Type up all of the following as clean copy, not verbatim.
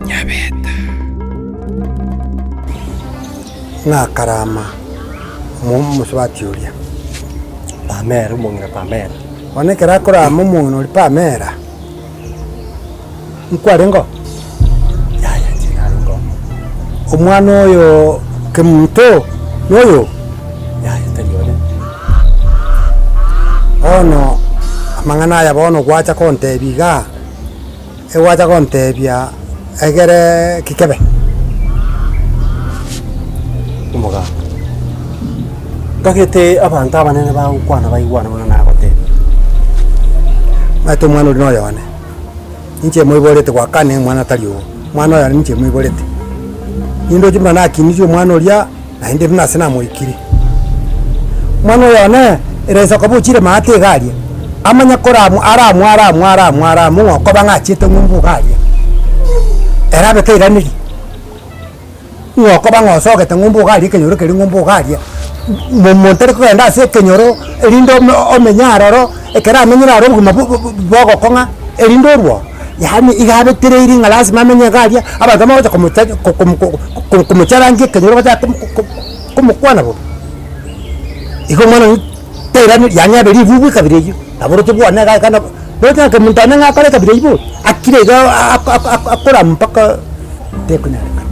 Nyabeta. Ng'a akarama omosubati oria. Pamela, omong'ina Pamela. Bono ekero akorama omong'ina oria Pamela, nkwarenge oo? Yaya inche narenge oo. Omwana oyo Kemunto noyo oo? Yaya tari one. Bono amang'ana aya bono gwacha kontebia igaa. Egwacha gontebia, Egere ki kebe? Omogaka. Ntagete abanto abanene bagokwana baigwane buna nagotebia. Omanyete omwana oria noyo one, ninche moiborete gwakane omwana tari oo, omwana oyo ninche moiborete. Nindoche buna nakinirie omwana oria. Naende buna ase namoikire. Omwana oyo one, ere inse okoba ochire maate iga aria, amanye koramwa aramwe aramwe aramwe aramwe ng'a okoba ng'a achiete ng'umbu iga aria, ere abe tairaneria, ng'a okoba ng'a osogete ng'umbu iga aria ekenyoro keria ng'umbu iga aria, mo monto tari kogenda ase ekenyoro erinde ome omenye aroro, ekero amenyire aroro obogima bo bo bogokong'a erinde orwe oo. Yaani iga abetereiri ng'a lasima amenye iga aria, abanto bagocha komocha ko ko ko komocharangia ekenyoro bachake komo ko komokwana bobe. Igo omwana oyio tairaneria yaani abe ribubu ekabira eyio, nabo oroche bwane iga iga nabo, roche ng'a kemonto one ng'a akore ekabira eyio bobe, akire iga ako ako ako akorama mpaka tekonyarekana.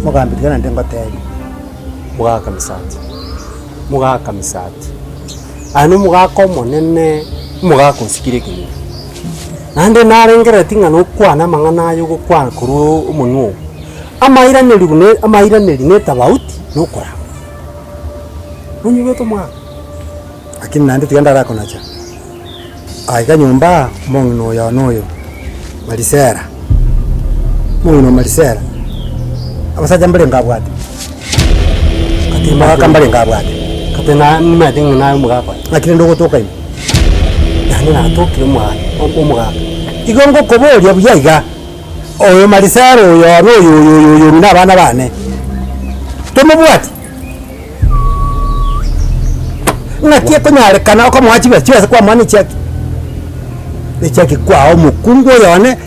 Omogambi tiga naende ngotebie. Mogaka Misati, mogaka Misati, aye nomogaka omonene, omogaka osikire ekenyoro. Naende narengereretie ng'a nokwane amang'ana aya ogokwana korwa omonwa oo, amairaneri buna amairaneri na etabauti na okorama. Nonyigwete omwaka? Lakini naende tiga ndarakonacha, aiga nyomba aa, omong'ina oyo one oyo, Marisela, omong'ina o Marisela, abasacha mbarenge abwate, omogaka mbarenge abwate. Kate na nimanyete ng'a naye omogaka oye. Naki rende ogotoka ime? Naende natokire omogaka omogaka. Igo ngokoboria buya iga, oyo Marisela oyo one oyo oyo oyo oyo ng'ina abana bane, tomobwati? Ng'aki ekonyarekana okomoa chibesa, chibesa kwamoa ne chiaki? Ne chiaki kwao omokungu oyo one,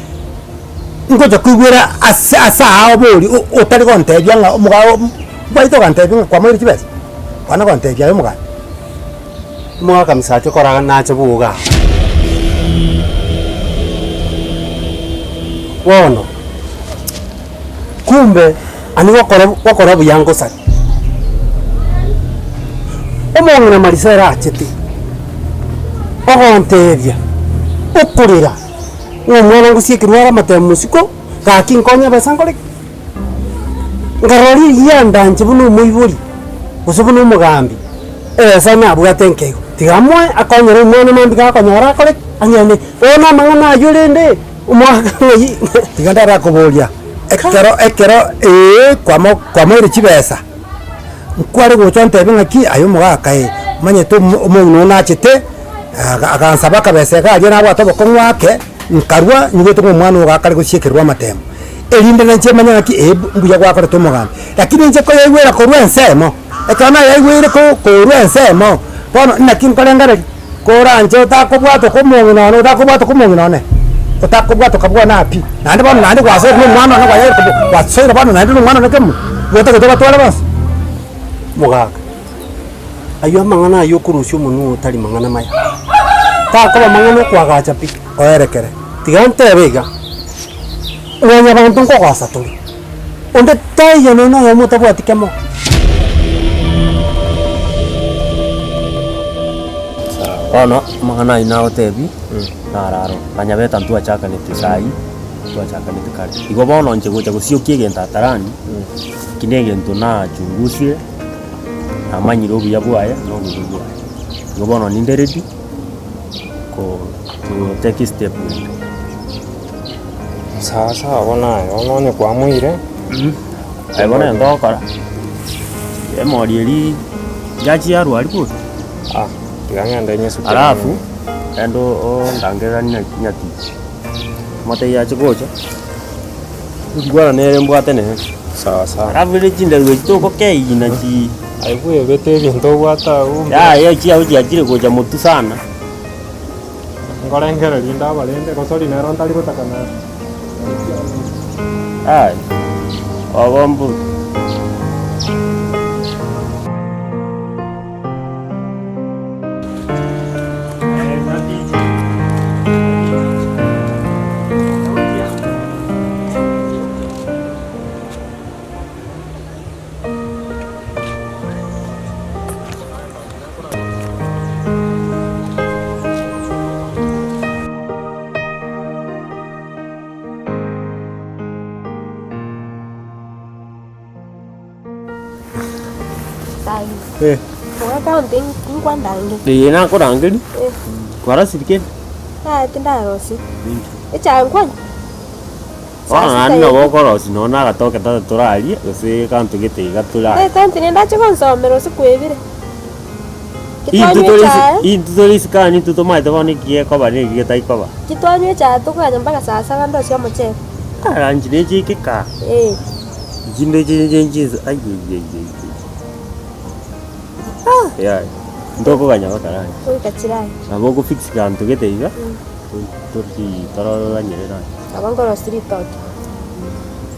ngocha koigwera ase ase aa obori otari gontebia ng'a omogao gwaito ogantebia ng'a kwamoire chibesa, kwana gontebia aye omogani. Omogaka Misacha okora nache boga aa. Bono, kumbe ani gokora gokora buya ngosari. Omong'ina Marisa ere achete, ogontebia, okorera, ng'a omwana ngosiekerwa are amatemo mosiko, gaki nkonye ebesa nkore ki? Nkarora riria ndanche buna omoibori, gose buna omogambi, ebesa nabwate nkeigo, tiga amoe akonyere omwana mambia gakonyora akore ki? Anyene. Bono amang'ana aywo rende, omwaka ng'ai. Tiga ndarakoboria, ekero ekero eeh kwamo kwamoire chibesa, nkware gocha ontebie ng'aki aye omogaka ee, omanyete omo omong'ina oo nachete, aga agansaba akabesa iga aria nabwate obokong'u ake. Nkarua nyigwete ng'a omwana ogo akare gosiekerwa amatemo, erinde nainche manye ng'aki ee mbuya gwakorete omogambi. Lakini inche koyaigwera korwa ensemo, ekero nayaigweire ko korwa ensemo, bono naki nkorengereria, koranche otakobwatoka omong'ina one otakobwatoka omong'ina one, otakobwatoka bwana pi, naende bono naende gwasoire na omwana one kwaye gwasoire bono naende na omwana one kemo, igo otagete obatware bonsi. Omogaka. Ayio amang'ana ayio okorusia omonwa oo tari mang'ana maya, takoba mang'ana okoagacha pi. Oerekere. Tiga ntebe iga, mwanyabanto nkogosa tore, onde taiyo nonya noyomo otabwati kemo. Bono amang'ana ayio nagotebia, nararo, banyabeta ntwachakanete saii, ntwachakanete kare. Igo bono inche gocha gosiokia egento atarani, eki na egento nachungusire. Namanyire obuya bwaye na obobe bwaye. Igo bono ninde ready ko to take step ende. Sawa sawa bono aye, bono onye kwamoire. Aye bono egento ogokora, emori eria yachia yarwa aria bori. Ah, tiga ng'ende nyesukere. Alafu, ende ondangereranie naki nyatichi, omotebie ache gocha. Nkwana nere mbwate nere. Sawa sawa. Alafu rende chindaru echi togokeyia nachi. Aye bwebete ebinto obwate abwo. Yaya chiago chiachire gocha motwe sana. Nkorengereria inde abarende gose oria nere ontari gotaka na. Aye, obo mbobe. Eh. Eye nakorangeria, kwarosirie kende? Bono naende nabo okorosia nonya na agatoke tata torarie, gose aganto gete iga torarie. Intwe tore isi intwe tore isiko aa intwe tomaete bono eki gekoba na eki getari koba. Lunch neche eke kaa, inche ndoche inche chinsa aiyeiyeiyei yaya ntokoganya mpaka lunch. Nabo oko fix kanto gete iga, tori toroganyere lunch. Nabo nkorosia ritoke.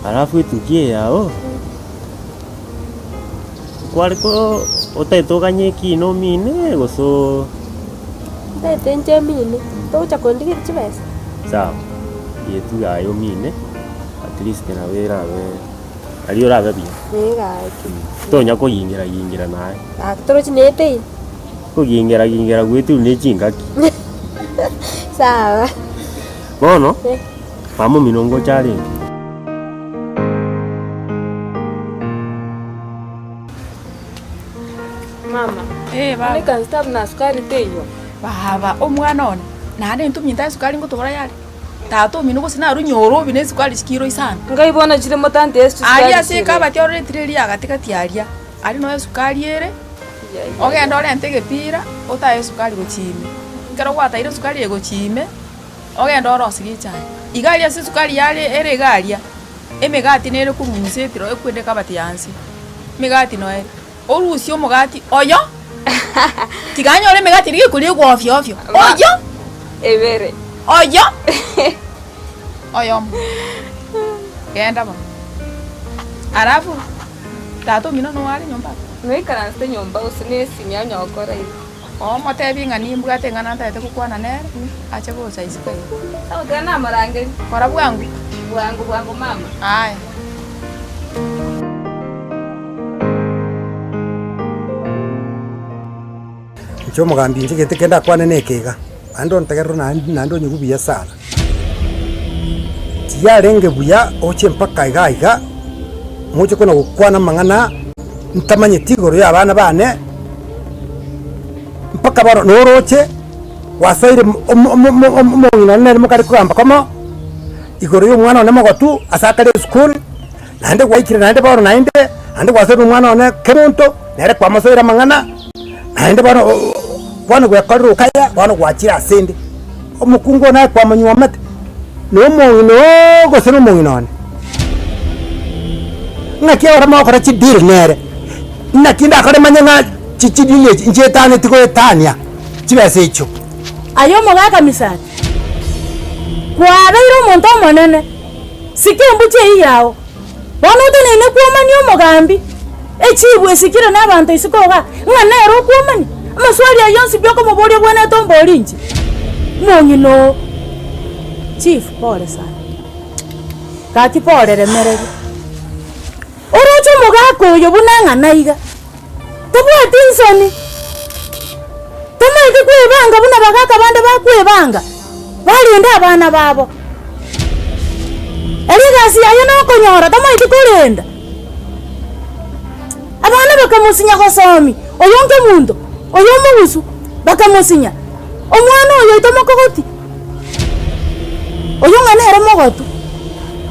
Alafu etuki eye yago, kware ko otagete oganye ekina omine gose oo. Ntagete inche mine, togocha kondigeria chibesa? Sawa, etuki aye omine, at least nabo erabe aria orabe buya. Ee gaki. Tonya koyingera yingera naye. Gaki torochi netei. Kogingera gingera gwetirwe ne chingaki. Sawa. Bono, mama omino ngocha arenge. Mama, Eh, baba. onde kansa buna sukari teiyo. Baba, omwana one, naende intwe minto esukari ngotogora yare. Tata omino gose narunyore obi na esukari chikiro isano. Ngai bono chire motante ase chisukari Aria ase chire. ekabati oretire eria gatigati aria, aria noe esukari ere. Ogende orente egepira, otae esukari gochia ime. Ekero gwataire esukari eye gochia ime, ogende orosirie echae. Iga aria ase esukari yare ere iga aria, emegati nere korwa inse etiro ekwende ekabati ya nse, emegati noyo ere. Orusie omogati oyo, tiga anyore emegati eria gekoria ofio ofio, oyo! Ebere. Oyo! Oyomo. Genda bono. Alafu. Tata omino nigo are nyomba abwo? Noikaransete nyomba gose nesimi onye gokora igo. Omotebie ng'a nimbwate eng'ana ntagete gokwana nere, ache gocha isiko iga. Sawa tiga namorangerie. Kora bwango. Bwango bwango mama. Aya. Inche omogambi inche egento ekende ndakwane na eke iga, naende ontegerere naende naende onyigwe buya sana. Tiyarenge buya oche mpaka iga iga, moche kona gokwana amang'ana ntamanyeti igoro ya abana bane, mpaka bono noroche gwasoire omo omo omo omong'ina one nere mokare kogamba komo, igoro ya omwana one mogotu ase akare esukuru. Naende gwaikire naende bono naende, naende gwasoire omwana one kemonto, nere kwamosoire amang'ana, naende bono bono gwekorire okaya, bono gwachire asende. Omokungu one aye kwamonyuomete, na omong'ina oo gose na omong'ina one. Ng'aki ekero mogokora chideal nere, naki ndakore manye ng'a chi chideal echi nchietaneti goetania chibesa echio. Aye omogaka Misati, kwabeire omonto omonene. Sika embuchi eyio yao. Bono oteneine kwomania omogambi, echibu esikire nabanto isiko igaa, ng'a nere okwomania? Amaswali ayio onsi pi okomoboria obwenerete ombori inche? Omong'ina oo. Chief, pole sana. Gaki pole remereria. Oroche omogaka oyo buna ng'ana iga, tobwati nsoni, tomaeti kwebanga buna abagaka bande bakwebanga, barende abana babo. Ere egasi yaye nokonyora tamaeti korenda. Abana bakamosinya gosomia, oyo nkemunto, oyo omogusu, bakamosinya, omwana oyo oito mokogoti, oyo ng'a nere mogotu,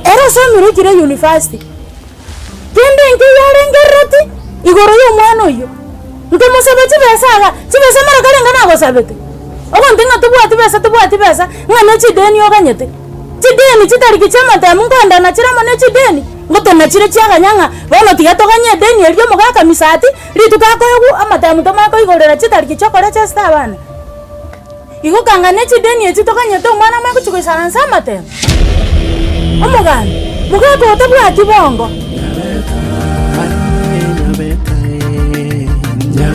ere osomire ochire university. Kende nkeiyo arengerereti igoro y'omwana oyio, nkamosaba chibesa iga, chibesa mara karenga nagosabete? Ogontebia ng'a tobwati besa tobwati besa, ng'a ne chideni oganyete. Chideni chitariki chi'amatemo nkoenda nachire amo ne chideni, ngotenena chire chiaganya ng'a bono tiga toganye edeni eria omogaka Misati, rituko akoegwa amatemo tomanye koigorera chitariki chi'okorechesta abana. Igo kanga ne chideni echi toganyete omwana amanye gochia goisaransa amatemo. Omogambi, Mogaka otabwati bongo.